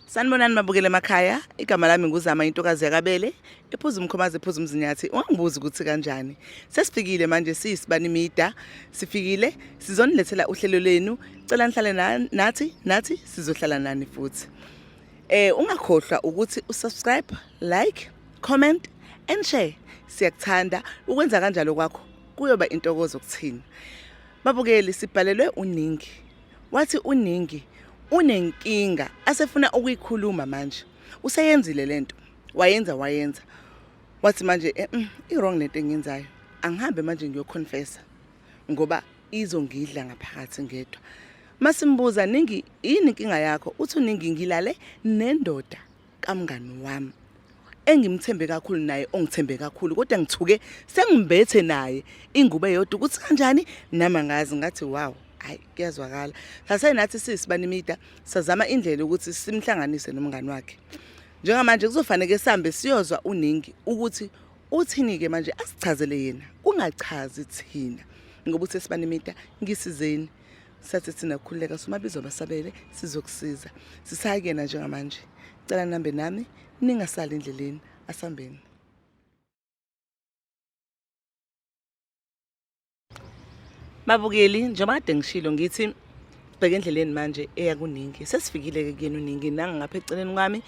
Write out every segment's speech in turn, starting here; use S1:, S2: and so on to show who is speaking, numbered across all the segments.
S1: Sanibonani mabukele emakhaya, igama lami nguZama intokazi yakabele, ephuza umkhomazi ephuza umzinyathi, ungangibuzi ukuthi kanjani. Sesifikile manje siyisibani mida, sifikile sizonilethela uhlelo lenu, cela nihlale nathi, nathi sizohlala nani futhi. Ungakhohlwa ukuthi usubscribe, like, comment and share. Siyakuthanda ukwenza kanjalo kwakho kuyoba intokozo kuthina. Babukeli sibhalelwe uningi. Wathi uningi unenkinga asefuna ukuyikhuluma manje. Useyenzile lento. Wayenza wayenza. Wathi manje i-wrong lento engiyenzayo. Angihambe manje ngiyoconfessa ngoba izongidla ngaphakathi ngedwa. Masimbuza ningi yini inkinga yakho? Uthi uningi ngilale nendoda kamngani wami engimthembe kakhulu naye ongithembe kakhulu kodwa ngithuke sengimbethe naye ingubo eyodwa ukuthi kanjani nami angazi ngathi wow hayi kuyazwakala sasenathi sisibanimida sazama indlela ukuthi simhlanganise nomngani wakhe njengamanje kuzofanele sihambe siyozwa uningi ukuthi uthini-ke manje asichazele yena kungachazi thina ngoba uthe sibanimida ngisizeni sathi thina khululeka somabizo basabele sizokusiza sisaya kuyena njengamanje cela nihambe nami ningasali endleleni asambeni babukeli njengoba kade ngishilo ngithi bheke endleleni manje eya kuningi sesifikile-ke kuyena uningi nangangapha eceleni kwami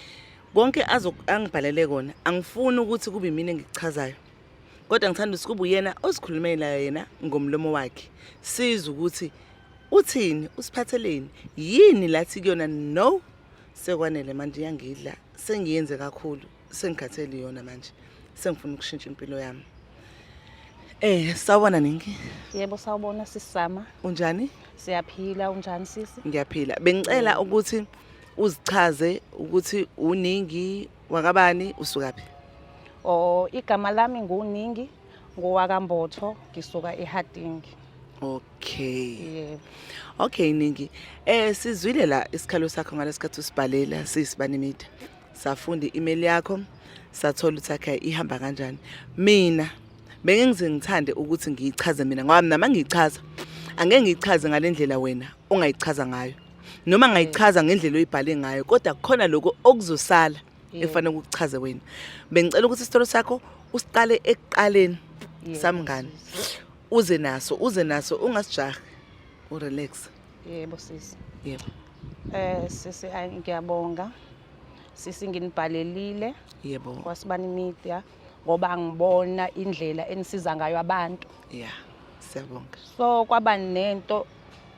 S1: konke angibhalele kona angifuni ukuthi kube imina engikuchazayo kodwa ngithanda ukuthi kube uyena ozikhulumela yena ngomlomo wakhe sizwe ukuthi uthini usiphatheleni yini lathi kuyona no sekwanele manje iyangidla sengiyenze kakhulu sengikhathele yona manje sengifuna ukushintsha impilo yami. Sawubona Ningi.
S2: Yebo sawubona sisama.
S1: Unjani?
S2: Siyaphila unjani sisi?
S1: Ngiyaphila. Bengicela ukuthi uzichaze ukuthi uNingi wakabani usukaphi?
S2: Oh igama lami nguNingi ngowakaMbotho ngisuka eHarding.
S1: Okay.
S2: Yebo.
S1: Okay Ningi. Sizwile la isikhalo sakho ngalesikhathi usibhalela sisibani media. Safunda i-email yakho sathola ukuthi okay ihamba kanjani. Mina benge ngize ngithande ukuthi ngiyichaze mina ngoba mina mangiyichaza angeke ngiyichaze ngalendlela wena ongayichaza ngayo. Noma ngayichaza ngendlela oyibhale ngayo kodwa kukhona lokho okuzosala ekufanele ukuchaze wena. Bengicela ukuthi isitori sakho usiqale ekuqaleni samngani. Uze naso, uze naso ungasijahi. Urelax.
S2: Yebo sisi.
S1: Yebo.
S2: Sisi ngiyabonga. Sisi nginibhalelile.
S1: Yebo.
S2: Kwasibani Media ngoba ngibona indlela enisiza ngayo abantu.
S1: Yeah, siyabonga.
S2: So kwaba nento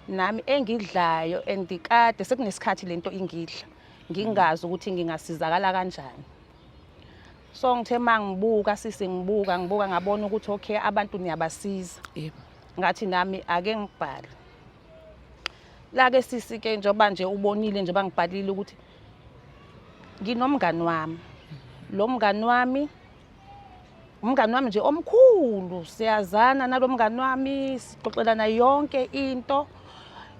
S2: nami engidlayo and kade sekunesikhathi lento ingidla. Ngingazi ukuthi ngingasizakala kanjani. So ngithe mangibuka sisi ngibuka ngibuka ngabona ukuthi okay abantu niyabasiza.
S1: Yebo.
S2: Ngathi nami ake ngibhale. La ke sisi ke njengoba nje ubonile nje bangibhalile ukuthi nginomngani wami. Lo mngani wami umngani wami nje omkhulu siyazana nalo mngani wami sixoxelana yonke into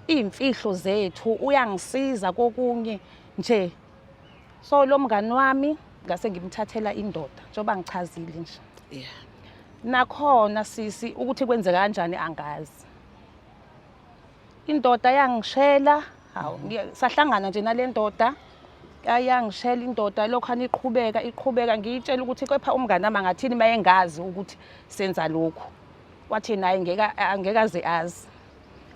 S2: iy'mfihlo zethu uyangisiza kokunye nje. So lo mngani wami ngase ngimthathela indoda njengoba ngichazile nje.
S1: Yeah.
S2: Nakhona sisi ukuthi kwenzeka kanjani angazi. Indoda yangishela, hawu sahlangana nje nale ndoda. Ayangishela indoda lokho aniqhubeka iqhubeka ngiyitshela ukuthi kepha umngani wami angathini mayengazi ukuthi senza lokhu. Wathi naye ngeke angeke aze azi.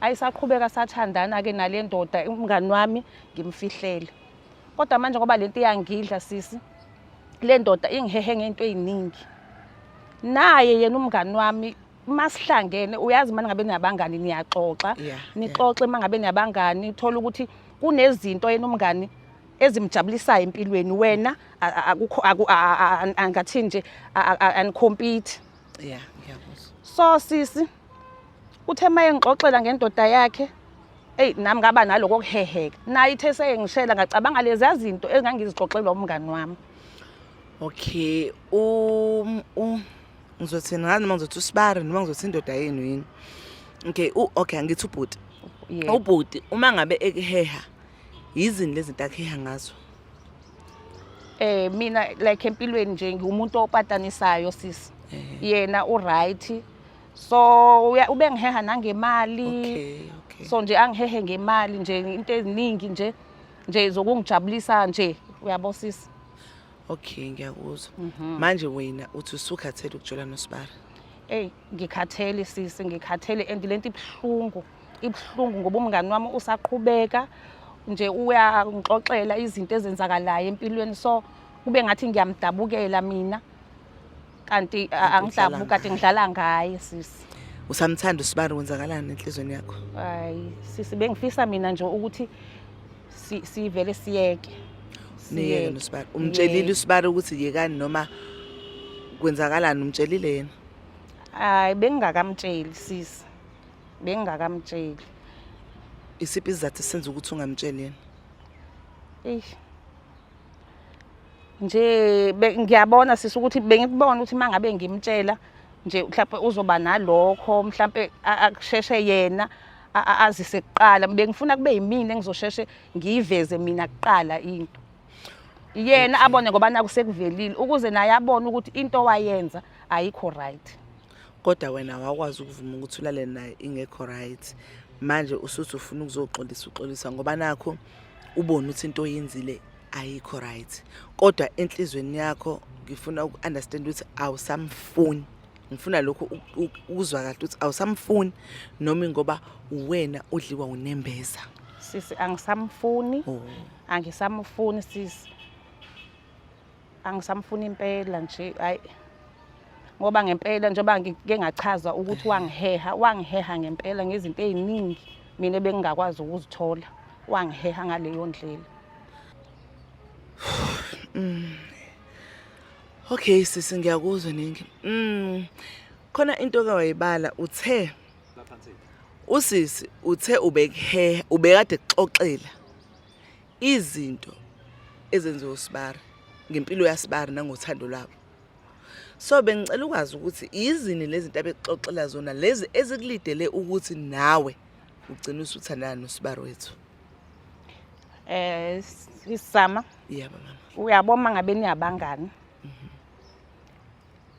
S2: Ayisaqhubeka sathandana ke nale ndoda umngani wami ngimfihlele. Kodwa manje ngoba lento iyangidla sisi le ndoda ingihehe ngento eziningi. Naye yena umngani wami masihlangene uyazi manje ngabe niyabangani niyaxoxa nixoxe mangabe niyabangani uthola ukuthi kunezinto yena umngani ezimjabulisayo empilweni wena akukho angathi nje anicompete.
S1: Yeah, ngiyakuzwa.
S2: So sisi uthe maye ngixoxela ngendoda yakhe ey nami ngaba naloko kuheheka naye ithe seyengishela ngacabanga lezi zinto engangizixoxelwa umngani wami.
S1: Okay, ngizothi ngazi noma ngizothi usibari noma ngizothi indoda yenu yini. Okay, okay angithi ubhuti. Ubhuti uma ngabe ekuheha yizini lezi zinto akuheha ngazo?
S2: Mina like empilweni nje ngiwumuntu opatanisayo sisi. Yena u right. So ubengiheha nangemali.
S1: Okay, okay.
S2: So nje angihehe ngemali nje into eziningi nje. nje zokungijabulisa nje, uyabo sisi.
S1: Okay, ngiyakuzwa. Manje wena uthi usukhathele ukujola noSibari?
S2: Eyi, ngikhathele sisi, ngikhathele and lento ibuhlungu, ibuhlungu ngoba umngani wami usaqhubeka nje uyangixoxela izinto ezenzakalayo empilweni, so kube ngathi ngiyamdabukela mina kanti angidabuki, kanti ngidlala ngaye sisi.
S1: Usamthanda uSibari, kwenzakalani enhlizweni yakho?
S2: Hayi sisi, bengifisa mina nje ukuthi sivele siyeke.
S1: Niyeke noSibari. Umtshelile uSibari ukuthi yekani noma kwenzakalani, umtshelile yena?
S2: Hayi, bengingakamtsheli sisi, bengingakamtsheli.
S1: Isiphi isizathu esenza ukuthi ungamtsheli yena?
S2: Eish. Nje ngiyabona sisi ukuthi bengikubona ukuthi mangabe ngimtshela nje mhlawumbe uzoba nalokho, mhlawumbe akusheshe yena azise kuqala. Bengifuna kube yimina engizosheshe ngiyiveze mina kuqala into, yena abone ngoba naku sekuvelile, ukuze naye abone ukuthi into wayenza ayikho right.
S1: Kodwa wena wakwazi ukuvuma ukuthi ulale naye ingekho right. Manje usuthi ufuna ukuzoxolisa, uxolisa ngoba nakho ubone ukuthi into oyenzile ayikho right, kodwa enhlizweni yakho ngifuna uku-understand ukuthi awusamfuni. Ngifuna lokhu ukuzwa kahle ukuthi awusamfuni noma ngoba uwena udliwa unembeza.
S2: Sisi, angisamfuni. Oh. Angisamfuni sisi, angisamfuni impela nje, hayi, ngoba ngempela njengoba ngike ngachaza ukuthi wangiheha, wangiheha ngempela ngezinto ey'ningi mina ebengingakwazi ukuzithola, wangiheha ngaleyo ndlela.
S1: Okay sisi, ngiyakuzwa ningi. Khona into ke wayibala, uthe usisi uthe ubekuheha, ubekade kuxoxela izinto ezenziwe uSibari ngempilo yaSibari nangothando lwabo. So bengicela ukwazi ukuthi izini lezi zinto abekuxoxela zona lezi ezikulidele ukuthi nawe ugcine usuthandana noSibari wethu.
S2: Sisama.
S1: Yebo mama.
S2: Uyabona ngabe niyabangani,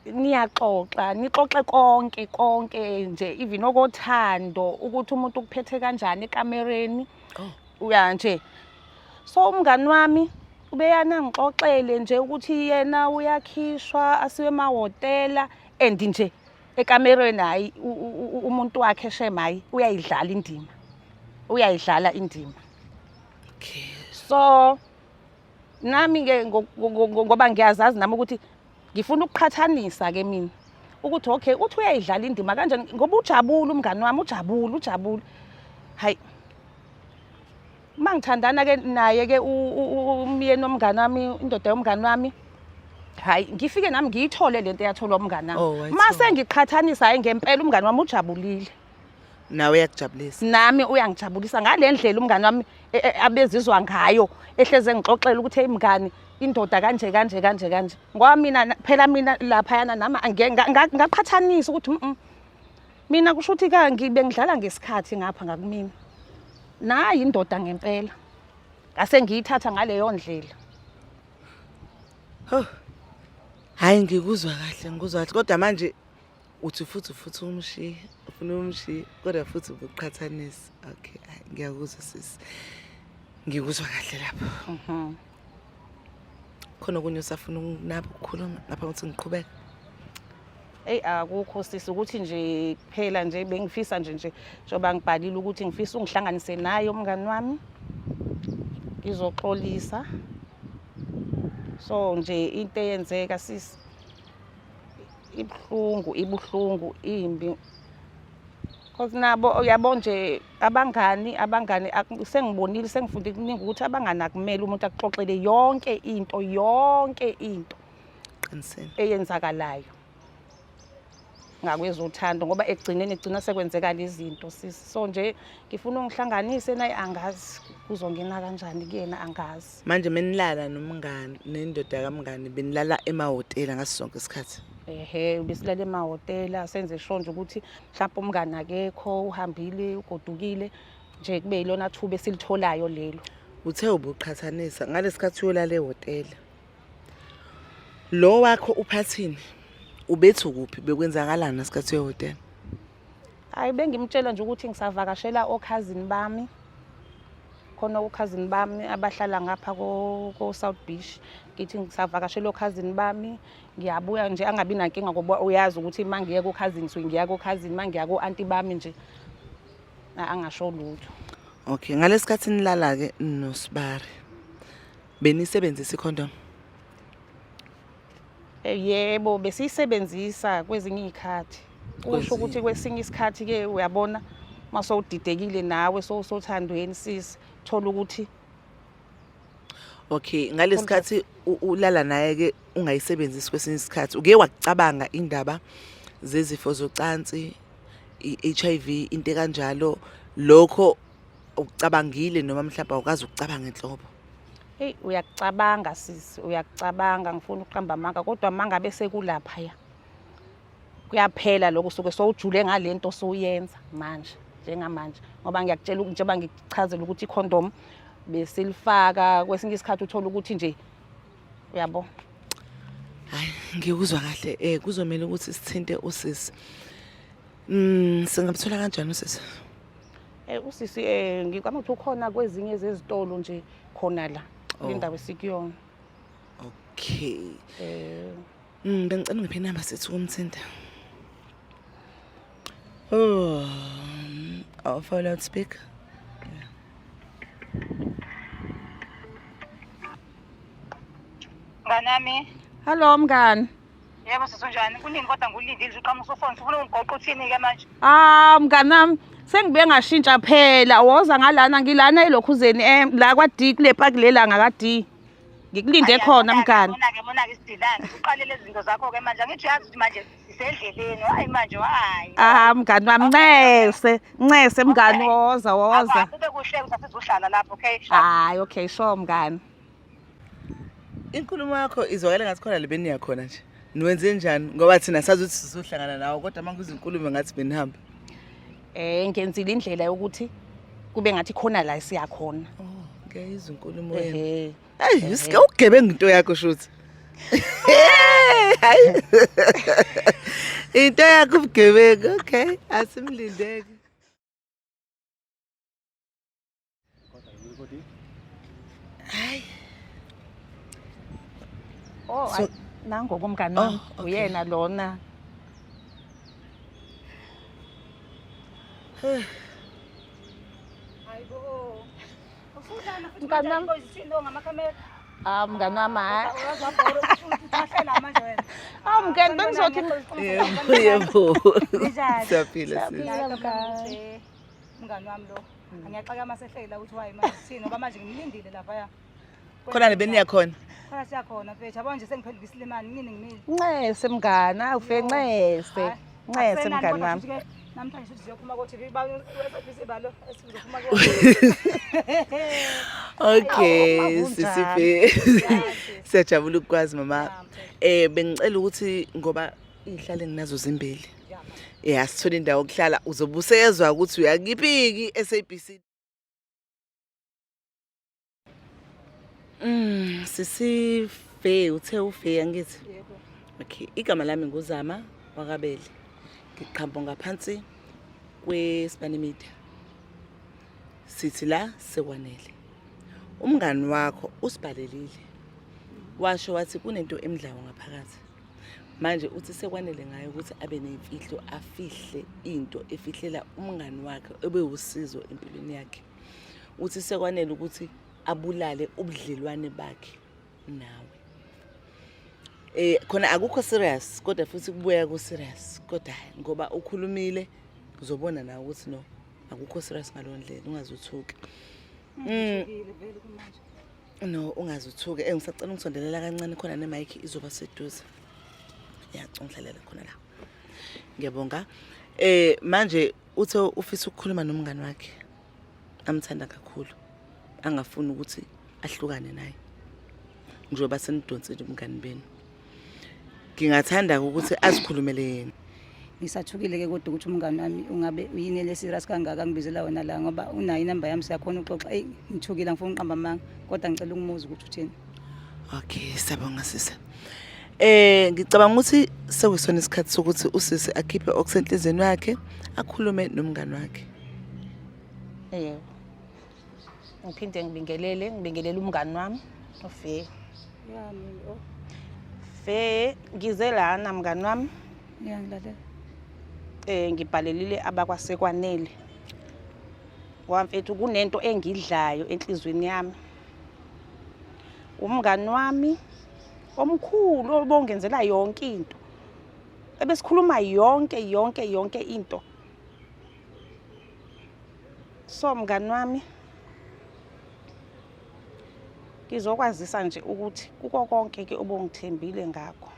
S2: niyaxoxa, nixoxe konke konke nje, even okothando, ukuthi umuntu ukuphethe kanjani ekamereni. Uya nje, so umngani wami ubeyana ngixoxele nje ukuthi yena uyakhishwa asiwe emahhotela and nje ekamereni, hayi, umuntu wakhe shem, hayi, uyayidlala indima, uyayidlala indima. So nami ke ngoba ngiyazazi nami ukuthi ngifuna ukuqhathanisa ke mina ukuthi okay, uthi uyayidlala indima kanjani, ngoba ujabule umngani wami, ujabule, ujabule. Hayi, uma ngithandana ke naye ke umyeni womngani wami, indoda yomngani wami, hayi, ngifike nami ngiyithole lento eyatholwa umngani wami.
S1: Oh, wayithola.
S2: Mase ngiqhathanisa, hayi, ngempela umngani wami ujabulile.
S1: Nawe uyakujabulisa?
S2: Nami uyangijabulisa ngale ndlela umngani wami abezizwa ngayo, ehleze ngixoxela ukuthi hey mngani, indoda kanje kanje kanje kanje, ngoba mina phela mina laphayana nami ngaqhathanisa ukuthi mina kusho ukuthi ka ngibe ngidlala ngesikhathi ngapha ngakumina, nayi indoda ngempela, ngase ngiyithatha ngaleyo ndlela.
S1: Ho. Hayi, ngikuzwa kahle, ngikuzwa kahle, kodwa manje uthi futhi umshiye, ufuna umshiye, kodwa futhi ubuqhathanisa. Okay, hayi, ngiyakuzwa sisi. Ngikuzwa kahle lapho. Khona okunye usafuna ukunaba ukukhuluma ngaphambi kokuthi ngiqhubeke?
S2: Eyi, akukho sisi, ukuthi nje kuphela nje bengifisa nje njengoba ngibhalile ukuthi ngifisa ungihlanganise naye umngani wami, ngizoxolisa. So nje into eyenzeka sisi ibuhlungu, ibuhlungu, imbi. Cause nabo uyabo nje abangani sengibonile, sengifundile kuningi ukuthi abangani akumele umuntu akuxoxele yonke into, yonke into
S1: Qinisile.
S2: eyenzakalayo ngakwezothando, ngoba ekugcineni kugcina sekwenzeka lezi zinto sisi. So nje ngifuna ungihlanganise naye, angazi kuzongena kanjani kuyena, angazi.
S1: Manje menilala nomngani nendoda kamngani, benilala emahhotela ngaso sonke isikhathi?
S2: Ehe, besilala emahhotela, senze sure nje ukuthi mhlawumbe umngani akekho, uhambile, ugodukile nje, kube yilona thuba esilitholayo lelo.
S1: Uthe ubuqhathanisa ngalesikhathi uyolala ehhotela. Lo wakho uphathini? Ubethi kuphi, bekwenzakalani ngesikhathi uyehhotela?
S2: Hayi, bengimtshela nje ukuthi ngisavakashela okhazini bami. Khona okhazini bami abahlala ngapha ko-South Beach. Ngithi ngisavakashela okhazini bami, ngiyabuya nje angabi nankinga ngoba uyazi ukuthi uma ngiye kokhazini suke ngiya kokhazini, uma ngiya ko-anti bami nje angasho lutho.
S1: Okay, ngalesikhathi nilala ke noSibari. Benisebenzisa icondom?
S2: Yebo, besiyisebenzisa kwezinye iy'khathi. Kusho ukuthi kwesinye isikhathi-ke uyabona uma sowudidekile nawe sowusothandweni sisi, thola ukuthi
S1: Okay, ngalesikhathi ulala naye ke ungayisebenzisi kwesinye isikhathi, uke wakucabanga indaba zezifo zocansi, i-HIV, into ekanjalo, lokho ukucabangile noma mhlawumbe awukazi ukucabanga enhlobo?
S2: Eyi, uyakucabanga sisi, uyakucabanga, ngifuna ukuqamba amanga, kodwa uma ngabe sekulaphaya kuyaphela lokho, usuke sowujule ngale nto osuyenza manje njengamanje, ngoba ngiyakutshela njengoba ngikuchazela ukuthi ikhondomu besilifaka kwesinye isikhathi uthola ukuthi nje uyabo.
S1: Hayi, ngikuzwa kahle. Kuzomela ukuthi sithinte usisi. Singamthola kanjani usisi?
S2: Usisi ngicabanga ukuthi ukhona kwezinye zezitolo nje khona la kule ndawo esikuyona.
S1: Okay. Bengicela ungiphe inamba sithi ukumthinta. Oh, off loudspeaker.
S3: Mnganami.
S2: Hello mngani.
S3: Yebo sisi, unjani? Kunini kodwa ngulindile nje uqhamuka usufona, ufuna ungigoqa uthini-ke manje?
S2: Ah mnganami, sengibuye ngashintsha phela. Woza ngalana, ngilana elokhuzeni la kwa D kule park lelanga ka D. Ngikulinde khona mngani.
S3: Mona-ke mona-ke isidilane, uqale lezi zinto zakho-ke manje. Angithi uyazi ukuthi manje sisendleleni, hayi manje hayi.
S2: Ah mngani wami, ncese, ncese mngani, woza woza.
S3: Kube kuhle usasizohlala lapho, okay?
S2: Hayi okay, sure mngani.
S1: Inkulumo yakho izwakala ngathi khona le beniya khona nje. Niwenze njani? Ngoba thina sazi ukuthi sizohlangana nawe kodwa uma kuzinkulumo ngathi benihamba.
S2: Ngenzile indlela yokuthi kube ngathi khona la siya khona.
S1: Oh, ngiyayizwa inkulumo yenu. Ehhe. Hey, usike ugebenga into yakho shuthi. Hayi. Into yakho ubugebengu, okay, asimlindeke. Hayi.
S2: Oh,
S1: So-
S2: nangoku umngani wami
S1: Oh, okay.
S2: uyena lona.
S3: Hayibo. Usudlana futhi
S2: Mngani wami.
S3: manje izithindo ngamakhamera.
S2: Ah mngani wami hayi.
S3: Uyahlala manje wena.
S2: Ah mngani bengizothi
S1: Yebo, yebo.
S3: Ninjani?
S1: Siyaphila sisi.
S2: Siyaphila. Mngani.
S3: Mngani wami lo. Angiyaxaka masehlekela ukuthi why manje sithini ngoba manje ngimlindile laphaya.
S1: Khona le beniya khona.
S3: Khona siyakhona mfethu. Yabo nje sengiphenduka isilimani nini ngimile.
S2: Ncese mngani, awufe ncese. Ncese mngani wami.
S3: Namhlanje futhi siyophuma ko TV ba SABC balo esizophuma ko.
S1: Okay,
S2: Awu,
S1: sisi
S2: kunjani?
S1: Fe. Siyajabula ukukwazi mama. Bengicela ukuthi ngoba izihlalo enginazo zimbili. Asithole indawo yokuhlala uzobe usezwa ukuthi uyakipiki SABC. Sisi Fe, uthe uFe angithi?
S3: Yebo.
S1: Okay, igama lami nguZama wakabele. Ngiqhamuka ngaphansi kweSibani Media. Sithi la sekwanele. Umngani wakho usibhalelile. Washo wathi kunento emdlawo ngaphakathi. Manje uthi sekwanele ngayo ukuthi abe nemfihlo, afihle into efihlela umngani wakhe obewusizo empilweni yakhe. Uthi sekwanele ukuthi abulale ubudlelwane bakhe nawe. Khona akukho serious kodwa futhi kubuya ku serious kodwa hayi, ngoba ukhulumile uzobona nawe ukuthi no akukho serious ngalo ndlela, ungazuthuki.
S3: Ngithukile vele kumanje.
S1: No, ungazuthuki. Ngisacela ungisondelela kancane khona ne mic izoba seduze. Ya, ungihlalela khona la. Ngiyabonga. Manje uthe ufisa ukukhuluma nomngani wakhe amthanda kakhulu, angafuni ukuthi ahlukane naye njengoba senidonsile ubungani benu. Ngingathanda ukuthi azikhulumele yena.
S3: Ngisathukile ke kodwa ukuthi umngani wami ungabe uyini le serious kangaka ngibizela wena la ngoba unayo inamba yami siyakhona ukuxoxa. Ey, ngithukile angifuni ukuqamba amanga kodwa ngicela ukumuza ukuthi uthini.
S1: Okay, siyabonga sisi. Ngicabanga ukuthi sekuyisona isikhathi sokuthi usisi akhiphe okusenhlizweni yakhe, akhulume nomngani wakhe.
S2: Yebo. Ngiphinde ngibingelele, ngibingelele umngani wami uFe.
S3: Ya mina oh.
S2: Fe, ngize lana mngani wami.
S3: Ya ngilalela.
S2: Ngibhalelile abakwasekwanele. Ngoba mfethu kunento engidlayo enhlizweni yami. Umngani wami omkhulu obongenzela yonke into. Ebesikhuluma yonke yonke yonke into. So mngani wami ngizokwazisa nje ukuthi kuko konke ke obongithembile ngakho.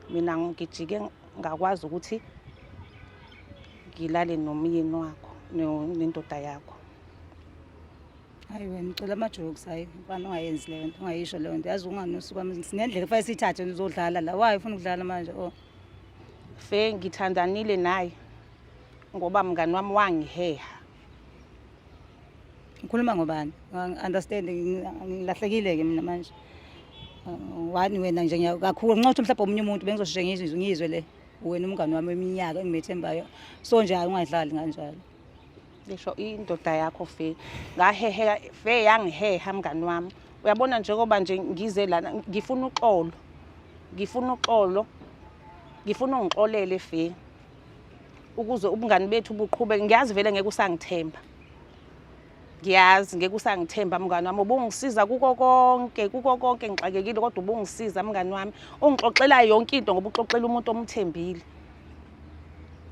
S2: Mina ngijike ngakwazi ukuthi ngilale nomyeni wakho nendoda yakho.
S3: Hayi wena ucela ama-jokes hayi mfana ungayenzi leyo nto ungayisho leyo nto yazi unganusuka sinendlela kufanele siyithathe uzodlala la why ufuna ukudlala manje oh
S2: Fe ngithandanile naye ngoba mngani wami wangiheha.
S3: Ukhuluma ngobani? Understand ngilahlekile ke mina manje. Wani wena nje kakhulu nxa uthi mhlawumbe omunye umuntu bengizosheshe ngizwe ngizwe le wena umngani wami weminyaka engimethembayo. So nje hayi ungadlali kanjalo.
S2: Ngisho indoda yakho Fe. Ngaheheka Fe yangiheha mngani wami. Uyabona njengoba nje ngize lana ngifuna uxolo. Ngifuna uxolo. Ngifuna ungixolele Fe. Ukuze ubungani bethu buqhubeke. Ngiyazi vele ngeke usangithemba. Ngiyazi ngeke usangithemba mngani wami. Ubungisiza kuko konke, kuko konke ngixakekile kodwa ubungisiza mngani wami. Ungixoxela yonke into ngoba uxoxela umuntu omthembile.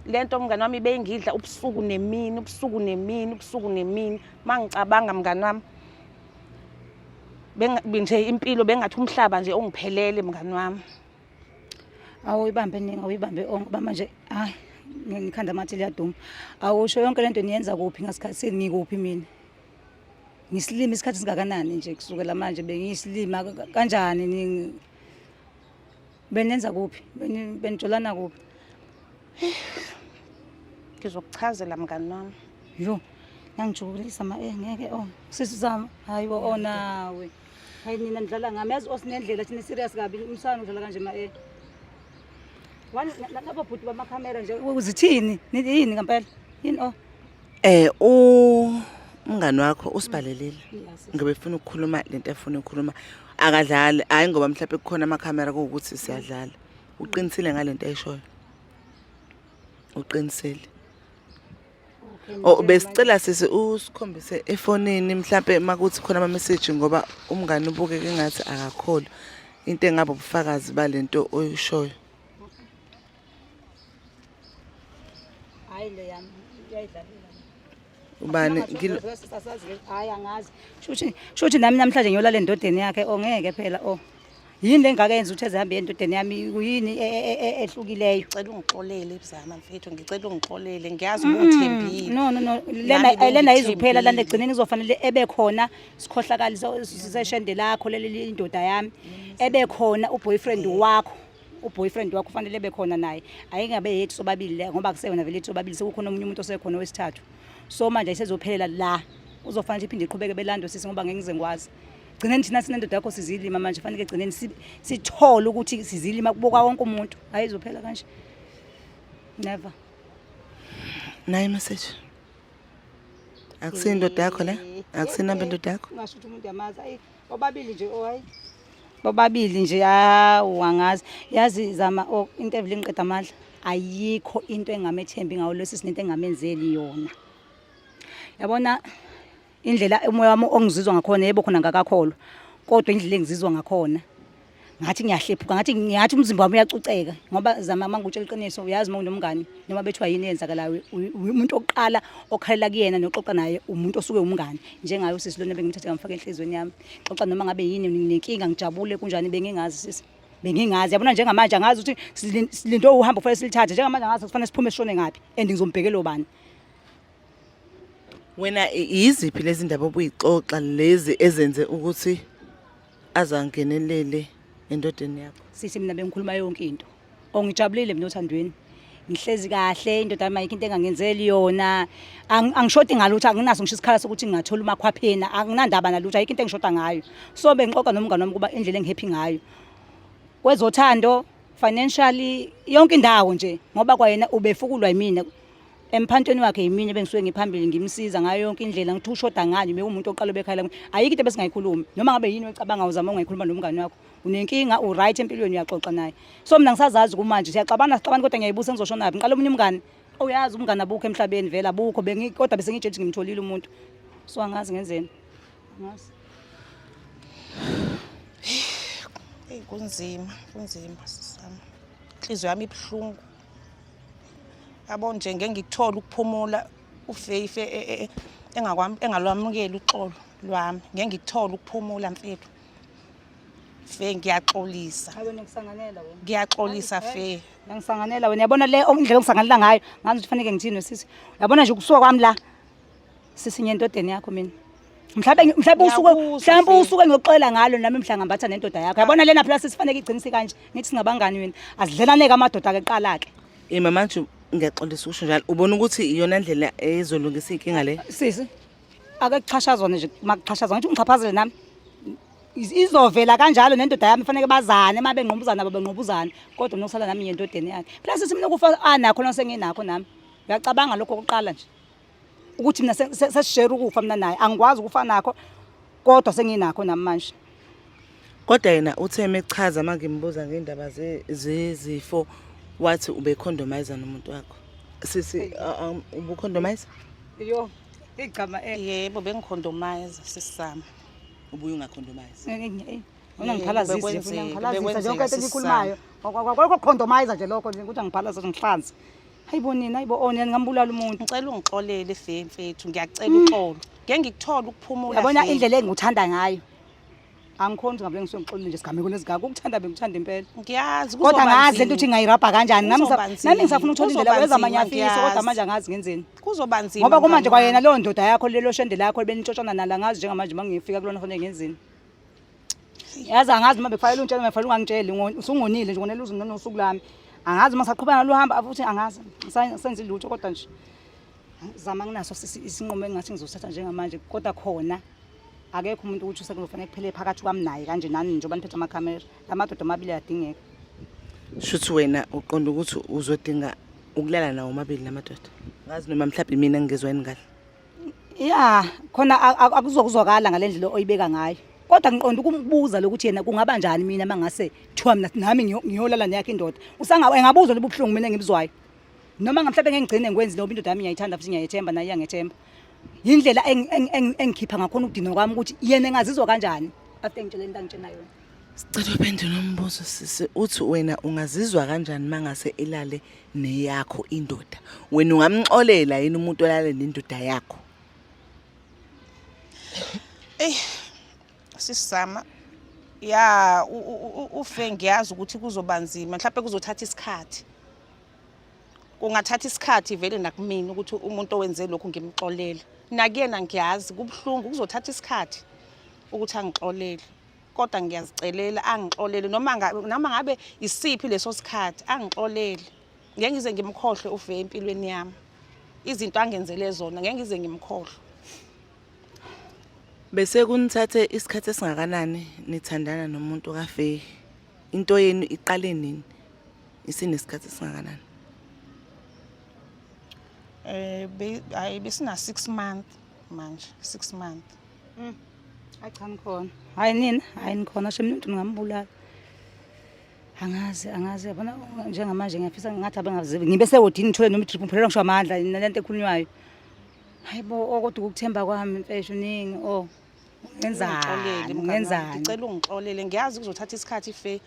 S2: Lento mngani wami beyingidla ubusuku nemini, ubusuku nemini, ubusuku nemini. Mangicabanga mngani wami nje impilo bengathi umhlaba nje ongiphelele mngani wami.
S3: Awuyibambe ningi awuyibambe onke ngoba manje hayi ngikhanda amathi liyaduma. Awusho yonke lento niyenza kuphi ngasikhathi ngikuphi mina? Ngisilima isikhathi singakanani nje kusukela manje bengiyisilima kanjani ni benenza kuphi? Benijolana kuphi?
S2: Ngizokuchazela mngani wami.
S3: Yo, nangijabulisa ma ngeke oh sisi sami hayi bo oh nawe. Hayi nina nidlala ngami yazi osinendlela thina serious kabi umsana udlala kanje ma eh. Wani labo bhuti bamakhamera nje uzithini? Yini ngempela? Yini oh?
S1: Umngani wakho usibhalelile. Ngoba efuna ukukhuluma lento efuna ukukhuluma. Akadlali, hayi ngoba mhlawumbe kukhona amakhamera kuwukuthi siyadlala. Uqinisile ngalento ayishoyo. Uqinisile. Oh besicela sisi usikhombise efonini mhlambe makuthi khona ama message ngoba umngani ubukeke engathi akakholwa into engabe ubufakazi balento oyishoyo.
S3: Hayi le yami iyayidlalela.
S1: Ubani
S3: hayi angazi. Shuthi shuthi nami namhlanje ngiyolala endodeni yakhe ongeke phela oh. Yini le ngaka yenza ukuthi ezihambe endodeni yami yini ehlukileyo?
S2: Ngicela ungixolele Zama mfethu, ngicela ungixolele. Ngiyazi ubungithembile.
S3: No no no lena lena izuphela lana egcineni kuzofanele ebe khona sikhohlakali seshende lakho leli indoda yami. Ebe khona uboyfriend wakho. Uboyfriend wakho kufanele ebe khona naye. Ayingabe yethu sobabili le ngoba akuseyona vele yethu sobabili sekukhona omunye umuntu osekhona wesithathu. So manje ayisezophelela la. Uzofanele iphinde iqhubeke belando sisi ngoba ngeke ngize ngikwazi. Gcineni thina sinendoda yakho sizilima manje fanele gcineni sithole ukuthi sizilima kuboka wonke umuntu. Ayizophela kanje. Never.
S1: Nayi message. Akusiyo indoda yakho le? Akusiyo inamba indoda yakho?
S3: Ungasho ukuthi umuntu uyamazi. Ayi bobabili nje oh hayi. Bobabili nje hawu angazi. Yazi zama oh into evele ingiqeda amandla. Ayikho into engamethembi ngawo lesi sinento engamenzeli yona. Yabona indlela umoya wami ongizizwa ngakhona yebo khona ngakakholwa kodwa indlela engizizwa ngakhona ngathi ngiyahlephuka ngathi ngiyathi umzimba wami uyacuceka ngoba zama mangutshela iqiniso uyazi uma unomngani noma bethiwa yini eyenzakalayo umuntu oqala okhalela kuyena noxoxa naye umuntu osuke umngani njengayo usisi lona bengimthathe ngamfaka enhlizweni yami xoxa noma ngabe yini nginenkinga ngijabule kunjani bengingazi sisi bengingazi yabona njengamanje angazi ukuthi silinde uhambo kufanele silithathe njengamanje angazi kufanele siphume sishone ngaphi and ngizombhekela obani.
S1: Wena yiziphi lezi ndaba obuyixoxa lezi ezenze ukuthi azangenelele endodeni yakho?
S3: Sisi mina bengikhuluma yonke into. Ongijabulile mina othandweni. Ngihlezi kahle indoda yami ayikho into engangenzeli yona. Angishoti ngalutho anginaso ngisho isikhala sokuthi ngingathola umakhwapheni anginandaba nalutho ayikho into engishota ngayo. So bengixoxa nomngane wami kuba indlela engihappy ngayo. Kwezothando financially yonke indawo nje ngoba kwayena ubefukulwa yimina. Emphantweni wakhe yimina ebengisuke ngiphambili ngimsiza ngayo yonke indlela, ngithi ushoda ngani, bekuwumuntu oqala obekhala kimi. Ayikho into ebesingayikhulumi. Noma ngabe yini oyicabanga uzama ungayikhuluma nomngani wakho. Unenkinga u-right empilweni uyaxoxa naye. So mina ngisazazi kumanje siyaxabana sixabana kodwa ngiyayibusa ngizoshonaphi. Ngiqala omunye umngani. Uyazi umngani abukho emhlabeni vele abukho bengi kodwa bese ngitshela ukuthi ngimtholile umuntu. So angazi ngenzeni. Angazi.
S2: Eyi kunzima, kunzima sisami. Inhliziyo yami ibuhlungu. Yabo nje ngeke ngikuthole ukuphumula uFaith engakwami engalwamukeli uxolo lwami. Ngeke ngikuthole ukuphumula mfethu. Fe ngiyaxolisa.
S3: Hayi wena ngisanganela wena.
S2: Ngiyaxolisa Fe.
S3: Ngisanganela wena yabona le indlela ongisanganela ngayo ngazi ukuthi fanele ngithini sisi. Yabona nje ukusuka kwami la sisi nyendodeni yakho mina. Mhlawumbe mhlawumbe usuke mhlawumbe usuke ngiyoxolela ngalo nami mhla ngambatha nendoda yakho. Yabona lena phela sisi fanele igcine sikanje. Ngithi singabangani wena. Azidlelaneke amadoda ke qala ke.
S1: Ima manje ngiyaxolisa ukusho njalo. Ubona ukuthi iyona ndlela ezolungisa inkinga le?
S3: Sisi ake kuxhashazwane nje makuxhashazwa ngithi ungixhaphazele nami. Izovela kanjalo nendoda yami fanele bazane uma benqubuzana nabo benqubuzana kodwa mina usala nami ngiyendodeni yakhe. Phela sisi mina ukufa anakho la senginakho nami. Uyacabanga lokho kokuqala nje. Ukuthi mina sesishare ukufa mina naye angikwazi ukufa nakho kodwa senginakho nami manje.
S1: Kodwa yena uthe mechaza mangimbuza ngendaba zezifo wathi ubecondomize nomuntu wakho. Sisi ubucondomize?
S3: Yo, igama
S2: eh. Yebo bengicondomize sisami.
S1: Ubuye ungacondomize.
S3: Ungangiphalazisi nje, ungangiphalazisa nje yonke into engiyikhulumayo. Kwakho condomize nje lokho nje ukuthi angiphalazise ngihlanze. Hayibo nina, hayibo oh nina ngambulala umuntu.
S2: Ngicela ungixolele Fe mfethu, ngiyacela uxolo. Ngeke ngikuthole ukuphumula.
S3: Yabona indlela engikuthanda ngayo. Angikhoni ukuthi ngabe ngisuke ngixolile nje sigameko nezigaba. Ukuthanda bengikuthanda impela.
S2: Ngiyazi
S3: Kodwa ngazi lento ukuthi ngingayirabha kanjani. Nami nami ngisafuna ukuthola indlela wenza amanye afisa kodwa manje angazi ngenzeni.
S2: Kuzoba nzima.
S3: Ngoba kumanje kwayena leyo ndoda yakho lelo shende lakho benintshotshana nalo angazi njengamanje uma ngifika kulona fanele ngenzeni. Yazi angazi uma bekufanele ungitshele uma ungangitsheli usungonile nje ngonela uze nosuku lami. Angazi uma saqhubeka nalo hamba futhi angazi senze lutho kodwa nje zama nginaso isinqumo engathi ngizosithatha njengamanje kodwa khona akekho umuntu ukuthi sekuzofanele kuphele phakathi kwami naye kanje nani njengoba niphethe amakhamera la madoda amabili ayadingeka.
S1: Shuthi wena uqonda ukuthi uzodinga ukulala nawo omabili lamadoda. Ngazi noma mhlawumbe mina ngingezwa yini kahle.
S3: Ya, khona akuzokuzwakala ngale ndlela oyibeka ngayo. Kodwa ngiqonda ukumbuza lokuthi yena kungaba njani mina mangase kuthiwa mina nami ngiyolala neyakhe indoda. Usanga engabuzwa lobu buhlungu mina engibuzwayo. Noma mhlawumbe ngeke ngigcine ngikwenzi ngoba indoda yami ngiyayithanda futhi ngiyayethemba naye iyangethemba. Yindlela engikhipha ngakhona ukudinwa kwami ukuthi yena engazizwa kanjani after engitshela into angitshena yona.
S1: Sicela uphendule umbuzo sisi uthi wena ungazizwa kanjani mangase elale neyakho indoda? Wena ungamxolela yini umuntu olale nendoda yakho?
S2: Ey sisama ya ufe ngiyazi ukuthi kuzoba nzima mhlawumbe kuzothatha isikhathi. Kungathatha isikhathi vele nakumina ukuthi umuntu owenze lokhu ngimxolele. Nakuyena ngiyazi kubuhlungu kuzothatha isikhathi ukuthi angixolele. Kodwa ngiyazicelela angixolele noma noma ngabe isiphi leso sikhathi angixolele. Ngeke ngize ngimkhohlwe ufe empilweni yami. Izinto angenzele zona ngeke ngize ngimkhohlwe.
S1: Bese kunithathe isikhathi esingakanani nithandana nomuntu kaFeyi? Into yenu iqale nini? Isinesikhathi esingakanani?
S2: Hayi besina 6 months manje, 6 months.
S3: Hayi cha nikhona. Hayi nina, hayi nikhona shem umuntu ngingambulala. Angazi, angazi yabona njengamanje ngiyafisa ngathi abengazivi. Ngibe sewodini ngithole noma idrip ngiphelelwa ngisho amandla nalento ekhulunywayo. Hayi bo kodwa ukukuthemba kwami mfethu ningi oh.
S2: Ungixolele
S3: Ngenzani?
S2: mngani wami,
S3: Ngenzani?
S2: ngicela ungixolele. Ngiyazi kuzothatha isikhathi Fe.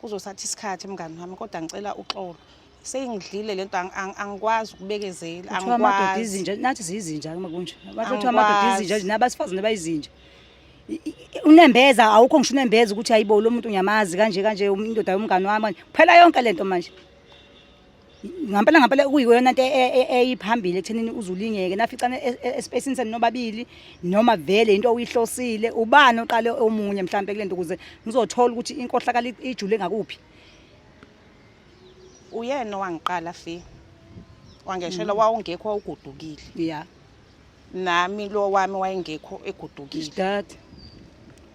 S2: Kuzothatha isikhathi mngani wami kodwa ngicela uxolo. Seyingidlile lento angikwazi ukubekezela,
S3: Kuthiwa amadoda
S2: angikwazi.
S3: izinja, nathi siyizinja uma kunje. Bathiwa amadoda
S2: Angikwazi.
S3: izinja nje nabasifazane bayizinja. Unembeza awukho ngisho unembeza ukuthi hayibo lo muntu ngiyamazi kanje kanje indoda yomngani wami kanje. Kuphela yonke lento manje. Ngampela ngampela kuyiyona into eyiphambili ekuthenini uzulingeke naficane espacini senu nobabili noma vele into oyihlosile ubani oqale omunye mhlambe kulento ukuze ngizothola ukuthi inkohlakalo ijule ngakuphi.
S2: Uyena owangiqala Fe. Wangeshela wawungekho wawugodukile.
S3: Yeah.
S2: Nami lo wami wayengekho egodukile.
S3: Dad.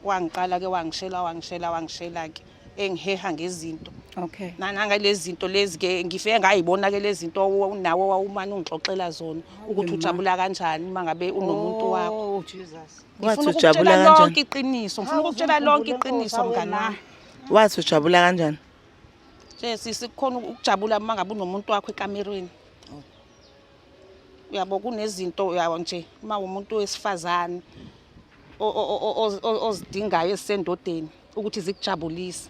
S2: Wangiqala ke wangishela wangishela wangishela ke engiheha ngezinto.
S3: Okay.
S2: Nanangalezi zinto lezi ke ngifike ngayibona ke lezi zinto nawe wawumane ungixoxela zona ukuthi ujabula kanjani uma ngabe unomuntu wakho.
S3: Oh Jesus.
S1: Wathi
S2: Ngifuna
S1: ujabula
S2: ukukutshela
S1: kanjani?
S2: lonke iqiniso, ngifuna ukukutshela lonke iqiniso mngani wami.
S1: Wathi ujabula kanjani?
S2: Nje sisi kukhona ukujabula uma ngabe unomuntu wakho ekamerweni. Uyabo kunezinto uyabo nje uma umuntu wesifazane ozidingayo ezisendodeni ukuthi zikujabulise.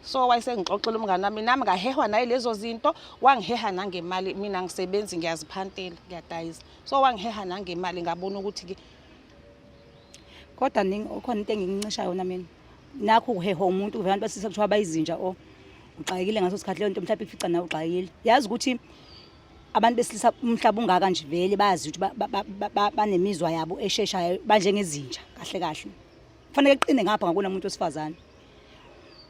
S2: So wayesengixoxela umngane wami nami ngahehwa naye lezo zinto wangiheha nangemali mina ngisebenzi ngiyaziphantela ngiyadayisa. So wangiheha nangemali ngabona ukuthi ke
S3: Kodwa ningi ukhona into engincisha yona mina. Nakho ukuhehwa umuntu abantu basisa kuthiwa bayizinja o. Uxakekile ngaso sikhathi leyo nto mhlawumbe ifica nawe uxakekile. Yazi ukuthi abantu besilisa umhlaba ungaka nje vele bazi ukuthi banemizwa yabo esheshayo banjengezinja kahle kahle. Kufanele qine ngapha ngakuna umuntu wesifazane.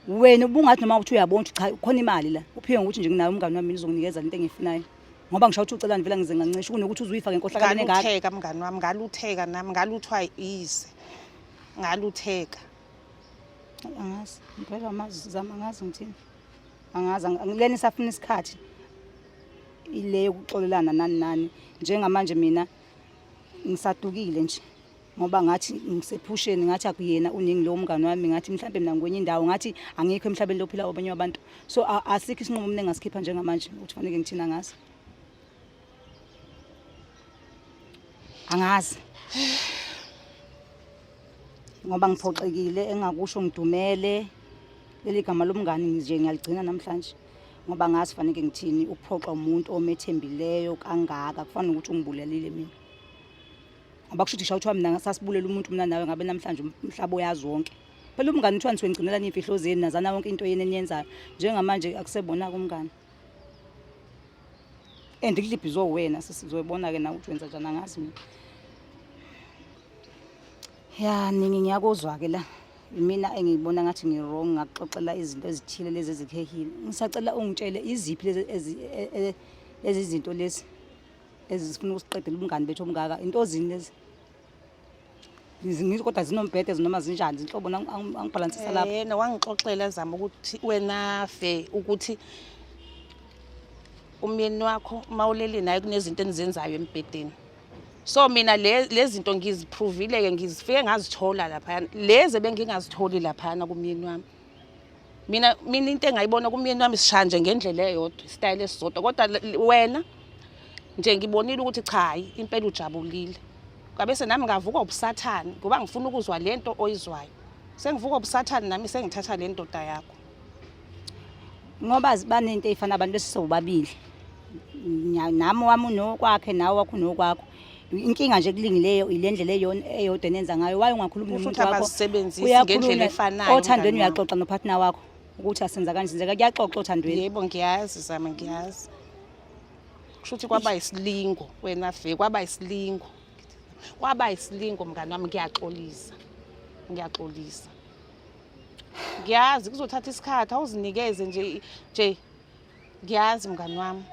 S3: Wena ubungathi noma uthi uyabona ukuthi cha khona imali la. Uphiwe ngokuthi nje nginayo umngani wami uzonginikeza into engiyifunayo. Ngoba ngisho ukuthi ucelani vele ngize ngancisha kunokuthi uzuyifake enkohlakalweni engaka.
S2: Ngalutheka mngani wami, ngalutheka nami, ngaluthwa yize. Ngalutheka.
S3: Angazi, ngiphelelwa amazwi zami angazi ngithini. Angazi lena isafuna isikhathi. Ile yokuxolelana nani nani. Njengamanje mina ngisadukile nje. Ngoba ngathi ngisephusheni ngathi akuyena uningi lo mngani wami ngathi mhlambe mina ngikwenye indawo ngathi angikho emhlabeni lophila abanye abantu. So asikho isinqumo mina engasikhipha njengamanje ukuthi fanele ngithina angazi. Angazi. Ngoba ngiphoxekile engakusho ngidumele leli gama lomngani nje ngiyaligcina namhlanje ngoba ngazi fanele ngithini ukuphoxa umuntu omethembileyo kangaka kufana nokuthi ungibulalile mina. Ngoba kusho ukuthi kuthiwa mina sasibulela umuntu mina nawe ngabe namhlanje umhlaba uyazi wonke. Phela umngani kuthiwa nisuke nigcinelana iy'mfihlo zenu nazana yonke into yenu eniyenzayo. Njengamanje akusebona-ke umngani. And kulibhizwe wena sesizoyibona-ke nawe ukuthi wenza njani angazi mina. Ya ningi ngiyakuzwa-ke la. Imina engiyibona ngathi ngi-wrong ngakuxoxela izinto ezithile lezi ezikuhehile. Ngisacela ungitshele iziphi lezi lezi zinto lezi ezifuna ukusiqedela ubungani bethu obungaka. Into zini lezi? Ngizo kodwa zinombhede noma zinjani zinhlobo angibhalansisa lapho.
S2: Yena wangixoxela zama ukuthi wena fe ukuthi umyeni wakho uma ulele naye kunezinto enizenzayo embhedeni. So mina le zinto ngiziprovile ke ngizifike ngazithola laphayana. Lezi ebengingazitholi laphayana kumyeni wami. Mina into engayibona kumyeni wami sishaya nje ngendlela eyodwa, isitayela esisodwa kodwa wena nje ngibonile ukuthi cha hayi impela ujabulile. Kwabese nami ngavuka ubusathane ngoba ngifuna ukuzwa lento oyizwayo. Sengivuka ubusathane nami sengithatha le ndoda yakho.
S3: Ngoba banento ey'fana abantu besisobabili. Nami wami unokwakhe nawe wakho unokwakho. Inkinga nje kulingileyo ile ndlela eyodwa enenza ngayo. Why ungakhulumi
S2: Kusho
S3: nomuntu
S2: ukuthi
S3: wakho?
S2: abazisebenzisi
S3: Uyakhuluma
S2: ngendlela efanayo
S3: othandweni
S2: mngani wami.
S3: uyaxoxa nopartner wakho ukuthi asenza kanje senzeka kuyaxoxa othandweni.
S2: Yebo ngiyazi Zama ngiyazi. Kusho ukuthi kwaba isilingo wena Fe kwaba isilingo. Kwaba isilingo mngani wami ngiyaxolisa. Ngiyaxolisa. Ngiyazi kuzothatha isikhathi awuzinikeze nje nje ngiyazi mngani wami.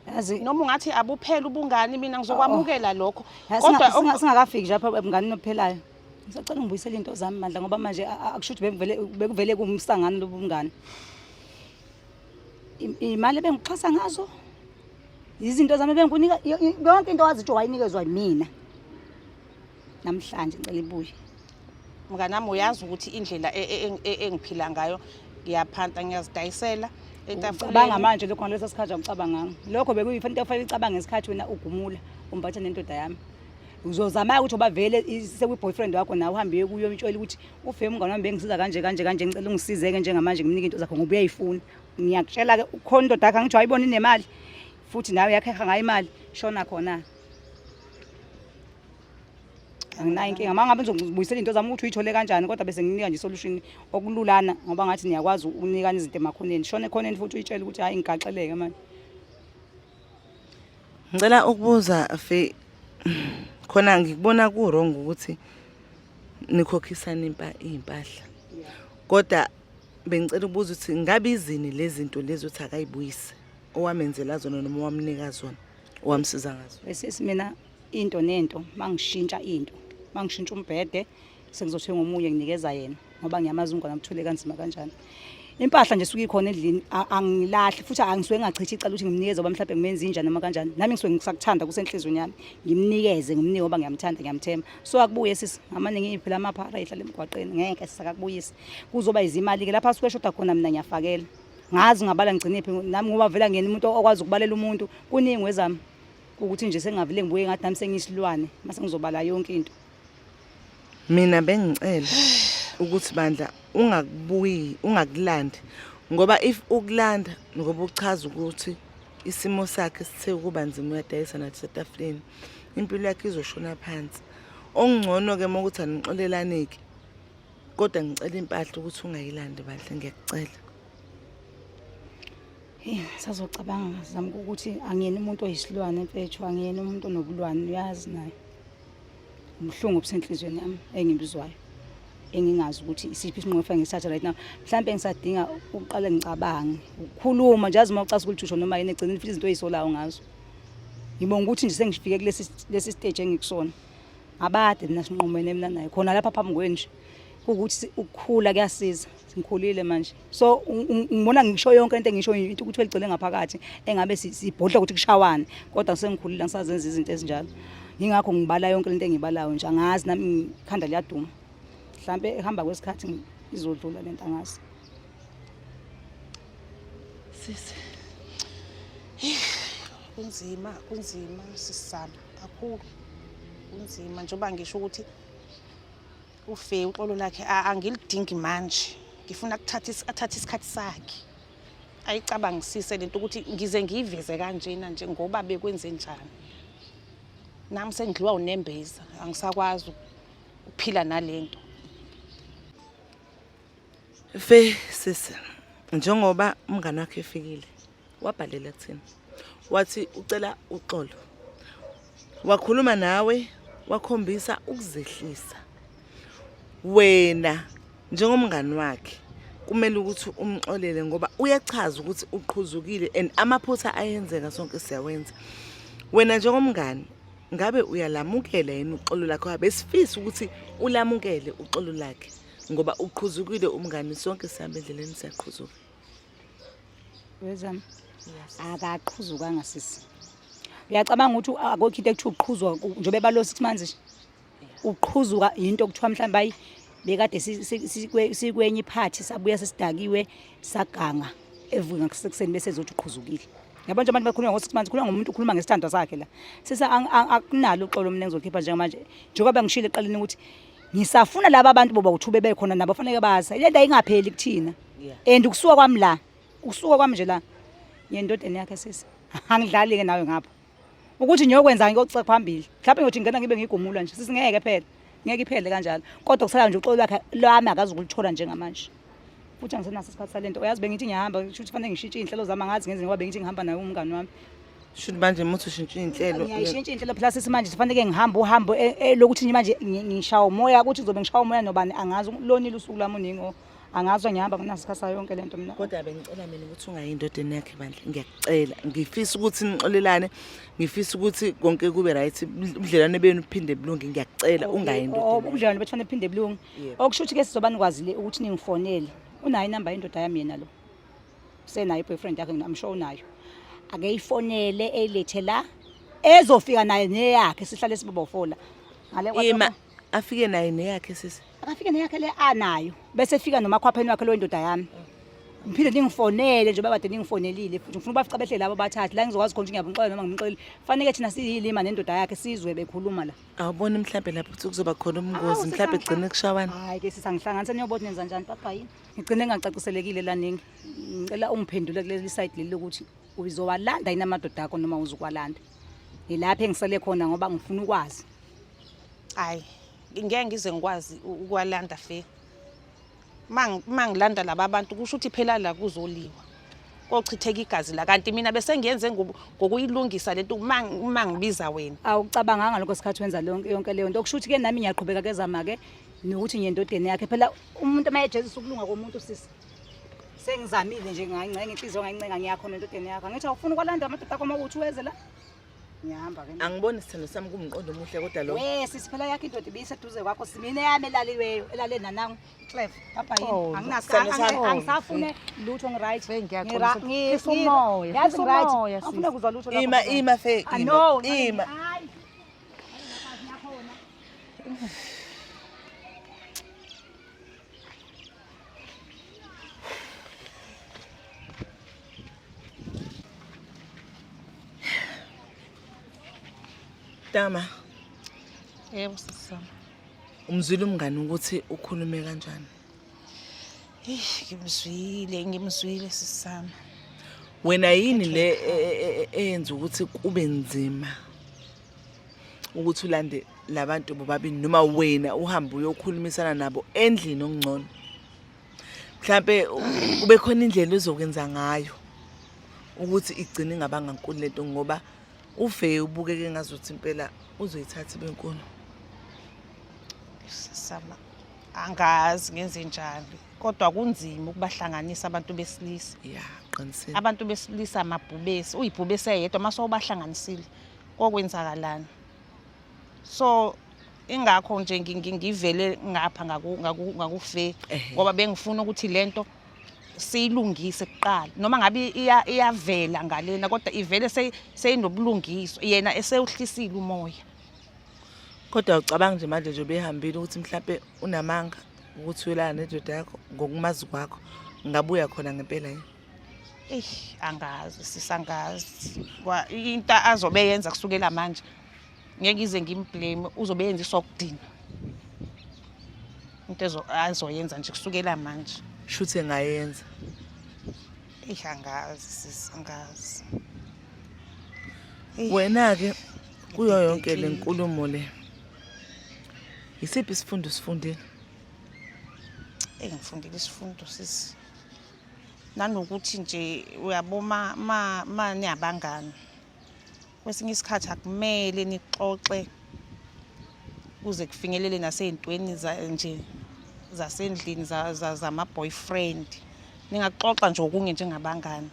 S3: Yazi
S2: Noma ungathi abuphela ubungani mina ngizokwamukela lokho.
S3: Kodwa
S2: Kodwa
S3: singakafiki nje lapha ebunganini obuphelayo. Ngisacela ungibuyisele into zami mandla ngoba manje akusho ukuthi bekuvele kuwumsangano lobu bungani. Imali ebengikuxhasa ngazo izinto zami ebengikunika yonke into wazi ukuthi wayinikezwa yimina. Namhlanje ngicela ibuye.
S2: Mnganami uyazi ukuthi indlela engiphila ngayo ngiyaphanta ngiyazidayisela etafuleni.
S3: Ucabanga manje lokho ngaleso sikhathi awucabanganga. Lokho bekuyinto ofanele ucabange ngesikhathi wena ugumula umbatha nendoda yami. Uzozama ukuthi obavele sekwi-boyfriend wakho nawe uhambe uye kuyo umtshele ukuthi ufe umngane wami bengisiza kanje kanje kanje ngicela ungisizeke njengamanje ngimnike into zakho ngoba uyayifuna. Ngiyakutshela ke ukhona indoda yakho angithi wayibona inemali futhi nawe yakheha ngayo imali shona khona. Anginayo inkinga uma ngabe ngizobuyisela into zami ukuthi uyithole kanjani kodwa bese nginika nje solution okululana ngoba ngathi niyakwazi ukunikana izinto emakhoneni. Shona ekhoneni futhi uyitshele ukuthi hayi ngigaxeleke manje.
S1: Ngicela ukubuza Fe khona ngikubona ku wrong ukuthi nikhokhisana impahla. Kodwa bengicela ukubuza ukuthi ngabe izini lezi zinto lezi uthi akayibuyise owamenzela zona noma owamnika zona owamsiza ngazo.
S3: Sisi mina into nento mangishintsha into mangishintsha umbhede sengizothenga omunye nginikeza yena ngoba ngiyamazi umngane wami uthwele kanzima kanjani. Impahla nje suke ikhona endlini angilahli futhi angisuke ngingachithi icala ukuthi ngimnikeze ngoba mhlawumbe ngimenza inja noma kanjani. Nami ngisuke ngisakuthanda kusenhliziyweni yami. Ngimnikeze ngimnike ngoba ngiyamthanda ngiyamthemba. So akubuye sisi ngamane ngiyiphi la maphara ehlala emgwaqeni ngeke sisakakubuyisa. Kuzoba izimali ke lapha asuke eshoda khona mina ngiyafakela. Ngazi ngabala ngigcinephi nami ngoba vele ngiyena umuntu okwazi ukubalela umuntu kuningi wezami ukuthi nje sengingavele ngibuye ngathi nami sengiyisilwane mase ngizobala yonke into.
S1: Mina bengicela ukuthi bandla ungakubuyi ungakulandi ngoba if ukulanda ngoba uchaza ukuthi isimo sakhe sithe ukuba nzima uyadayisa nathi setafuleni impilo yakhe izoshona phansi. Okungcono-ke uma ukuthi anixolelani-ke kodwa ngicela impahla ukuthi ungayilandi bandla ngiyakucela.
S3: Hey, sazocabanga zama ukuthi angiyena umuntu oyisilwane mfethu, angiyena umuntu onobulwane uyazi naye. Ubuhlungu obusenhlizweni yami engibuzwayo engingazi ukuthi isiphi isinqumo efanele ngisithathe right now. Mhlampe ngisadinga ukuqale ngicabange, ukukhuluma nje yazi uma ucasuka ulithusho noma yini egcineni futhi izinto oyisolayo ngazo. Ngibonga ukuthi nje sengifike kulesi lesi stage engikusona. Ngabade mina sinqumene mina naye khona lapha phambi kwenu nje. Ukuthi ukukhula kuyasiza. Ngikhulile manje. So ngibona ngisho yonke into engisho into ukuthi eligcile ngaphakathi engabe sibhodla ukuthi kushawane kodwa sengikhulile angisazenza izinto ezinjalo. Yingakho ngibala yonke lento engibalayo nje angazi nami ikhanda liyaduma. Mhlambe ehamba kwesikhathi izodlula lento angazi.
S1: Sisi.
S2: Kunzima, kunzima sisama kakhulu. Kunzima njengoba ngisho ukuthi ufe uxolo lakhe angilidingi manje. Ngifuna kuthatha athathe isikhathi sakhe. Ayicabangisise lento ukuthi ngize ngiyiveze kanjena nje ngoba bekwenze njani. Nami sengidliwa unembeza, angisakwazi ukuphila nalento.
S1: Fe sisi njengoba umngane wakhe efikile wabhalela kuthina wathi ucela uxolo wakhuluma nawe wakhombisa ukuzehlisa wena njengomngani wakhe kumele ukuthi umxolele ngoba uyachaza ukuthi uqhuzukile and amaphutha ayenzeka sonke siyawenza wena njengomngani ngabe uyalamukela yini uxolo lakhe besifisa ukuthi ulamukele uxolo lakhe ngoba uqhuzukile umngani sonke sihamba endleleni siyaqhuzuka
S3: Wezami. Akaqhuzukanga sisi. Uyacabanga ukuthi akukho into ekuthiwa uqhuzwa njengoba ebalo 6 months nje. Uqhuzuka into okuthiwa mhlawumbe ayi bekade sikwenye iphathi sabuya sesidakiwe saganga evuka ngasekuseni bese ezothi uqhuzukile. Yabo nje abantu bakhuluma ngo-6 months khuluma ngomuntu ukhuluma ngesithandwa sakhe la. Sisa akunalo uxolo mina engizokhipha njengamanje. Njengoba ngishilo ekuqaleni ukuthi ngisafuna laba bantu boba uthube bekhona nabo fanele bazi. Le nto ayingapheli kuthina. And ukusuka kwami la, ukusuka kwami nje la ngiyendodeni yakhe sisi. Angidlali ke nawe ngapha. Ukuthi ngiyokwenza ngiyoceka phambili. Mhlawumbe ngiyothi ngena ngibe ngigumula nje. Sisi ngeke phela. Ngeke iphele kanjalo. Kodwa kusala nje uxolo lwakhe lwami akazukulithola njengamanje. Futhi angisenaso isikhathi salento. Uyazi bengithi ngiyahamba, kusho ukuthi fanele ngishintshe iy'nhlelo zami angazi ngenze ngoba bengithi ngihamba naye umngani wami.
S1: Shuthi manje muthi ushintsha iy'nhlelo.
S3: Ngiyayishintsha iy'nhlelo phela sisi manje sifanele ngihambe uhambo lokuthi nje manje ngishawa umoya ukuthi ngizobe ngishawa umoya nobani angazi lonile usuku lwami uningi angazi ngihamba nginaso isikhathi sayo yonke lento mina.
S1: Kodwa bengicela mina ukuthi ungayi endodeni yakhe bandla ngiyakucela ngifisa ukuthi nixolelane ngifisa ukuthi konke kube right ubudlelwane benu buphinde bulunge ngiyakucela ungayi endodeni.
S3: Oh, ubudlelwane bethu fanele buphinde bulunge. Okusho ukuthi ke sizoba nikwazile ukuthi ningifonele. Unayo inamba yendoda yami yena lo. Usenayo i-boyfriend yakhe I'm sure unayo. Ake ifonele eyilethe la ezofika naye neyakhe sihlale sibobofola.
S1: Ngale kwalokho Ima afike naye neyakhe sisi.
S3: Akafike neyakhe le anayo bese efika nomakhwapheni wakhe lo indoda yami. Ngiphinde ningifonele njengoba kade ningifonelile futhi ngifuna ubafica behle labo bathathu la ngizokwazi khona ukuthi ngiyabunxola noma ngimxolele. Fanele thina siyilima nendoda yakhe sizwe bekhuluma la.
S1: Awuboni mhlambe lapho ukuthi kuzoba khona umngozi mhlambe gcine kushawana.
S3: Hayi ke sisangihlanganisa niyobona nenza njani papa yini. Ngigcine ngingacaciselekile laningi. Ngicela ungiphendule kuleli side leli lokuthi uzowalanda yini amadoda akho noma uzukwalanda. Ngilapha engisele khona ngoba ngifuna ukwazi.
S2: Hayi, ngeke ngize ngikwazi ukwalanda fe. Uma ngilanda laba bantu kusho ukuthi phela la kuzoliwa. Kochitheka igazi la kanti mina bese ngiyenze ngokuyilungisa lento uma ngibiza wena.
S3: Awucabanganga lokho sikhathi wenza yonke leyo nto. Okusho ukuthi ke nami ngiyaqhubeka kezama ke nokuthi ngiyendodeni yakhe phela umuntu uma ejezisa ukulunga komuntu sisi. Sengizamile nje ngayincenga inhliziyo ngayincenga ngiyakhona endodeni yakho. Angithi awufuni ukwalanda amadoda akho uma uthi weze la. Ngiyahamba ke mina.
S1: Angiboni sithando sami kumqondo omuhle kodwa lo.
S3: We sisi phela yakho indoda ibiseduze kwakho simina yami elaliweyo elale nanangu Clef papa yini
S2: Oh,
S1: sithando sami.
S3: angisafune lutho ngiright.
S2: Fe, ngiyaxolisa. Hlisa umoya,
S3: Yazi
S2: hlisa
S3: ngiright.
S2: umoya, sis.
S3: Angifuna kuzwa lutho lapho.
S1: Ima ima fe
S3: Ah,
S1: ima.
S3: no,
S1: Ima.
S3: Hayi.
S1: Tama,
S2: Yebo sisi wami.
S1: umzwile umngani ukuthi ukhulume kanjani?
S2: Eish, ngimzwile, ngimzwile sisi sami.
S1: Wena yini le eyenza ukuthi kube nzima ukuthi ulande labantu bobabili noma wena uhambe uyokhulumisana nabo endlini okungcono? Mhlambe kube khona indlela ozokwenza ngayo ukuthi igcine ingabanga nkulu lento ngoba ufe ubukeke ngazuthi impela uzoyithatha ibe nkulu.
S2: Sisama angazi ngenze njani kodwa kunzima ukubahlanganisa abantu besilisa.
S1: Ya, qinisile.
S2: Abantu besilisa amabhubesi, uyibhubesi eyedwa mase ubahlanganisile kokwenzakalani. So ingakho nje ngivele ngapha ngakufe ngoba bengifuna ukuthi lento siyilungise kuqala noma ngabe iyavela ngalena kodwa ivele seyinobulungiswa yena esewuhlisile umoya.
S1: Kodwa ucabanga nje manje nje behambile ukuthi mhlampe unamanga ukuthi uyolala nendoda yakho ngokumazi kwakho ngabuya khona ngempela yini?
S2: Eish, angazi sisangazi. Kwa into azobe yenza kusukela manje ngeke ngize ngimblame, uzobe yenza isokudina. Into azoyenza nje kusukela manje.
S1: Shuthi engayenza.
S2: Eish, angazi sisangazi.
S1: Wena ke kuyo yonke le nkulumo le isiphi isifundo sifundile?
S2: Engifundile isifundo sisi. Nanokuthi nje uyabo ma niyabangani. Kwesinye isikhathi akumele nixoxe kuze kufinyelele nasey'ntweni nje zasendlini zama-boyfriend. Ningaxoxa nje okunye njengabangani.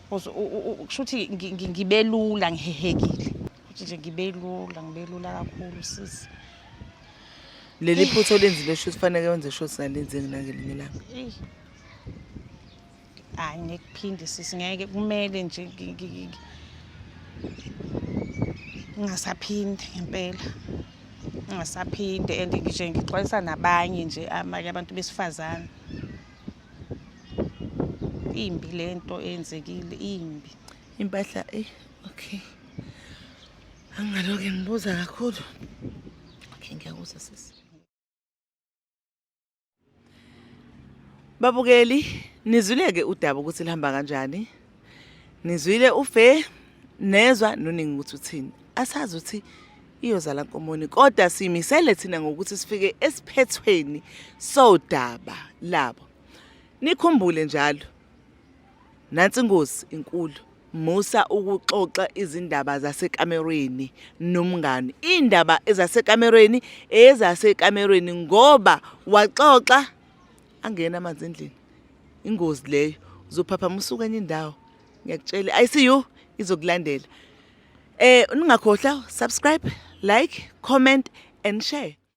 S2: Kusho ukuthi ngibe lula ngihehekile. Ukuthi nje ngibe lula, ngibe lula kakhulu sisi.
S1: Leli phutha olenzile sho kufanele wenze sho singalenzeki nangelinye ilanga.
S2: Hayi ngeke kuphinde sisi, ngeke kumele nje ngingasaphinde ngempela. Ngingasaphinde and nje ngixwayisa nabanye nje amanye abantu besifazane. Imbi lento eyenzekile, imbi.
S1: Impahla okay. Angaloke ngibuza kakhulu. Okay, ngiyakuzwa sisi. Babukeli, nizwile-ke udaba ukuthi lihamba kanjani. Nizwile ufe nezwa noningi ukuthi uthini. Asazi ukuthi iyozala nkomoni kodwa simisele thina ngokuthi sifike esiphethweni sodaba labo. Nikhumbule njalo nansi ingozi inkulu. Musa ukuxoxa izindaba zasekamerweni nomngani. Indaba ezasekamerweni ezasekamerweni ngoba waxoxa angena amanzi endlini. Ingozi leyo uzophaphama usuke enye indawo. Ngiyakutshela ICU izokulandela. Ningakhohlwa subscribe, like, comment and share.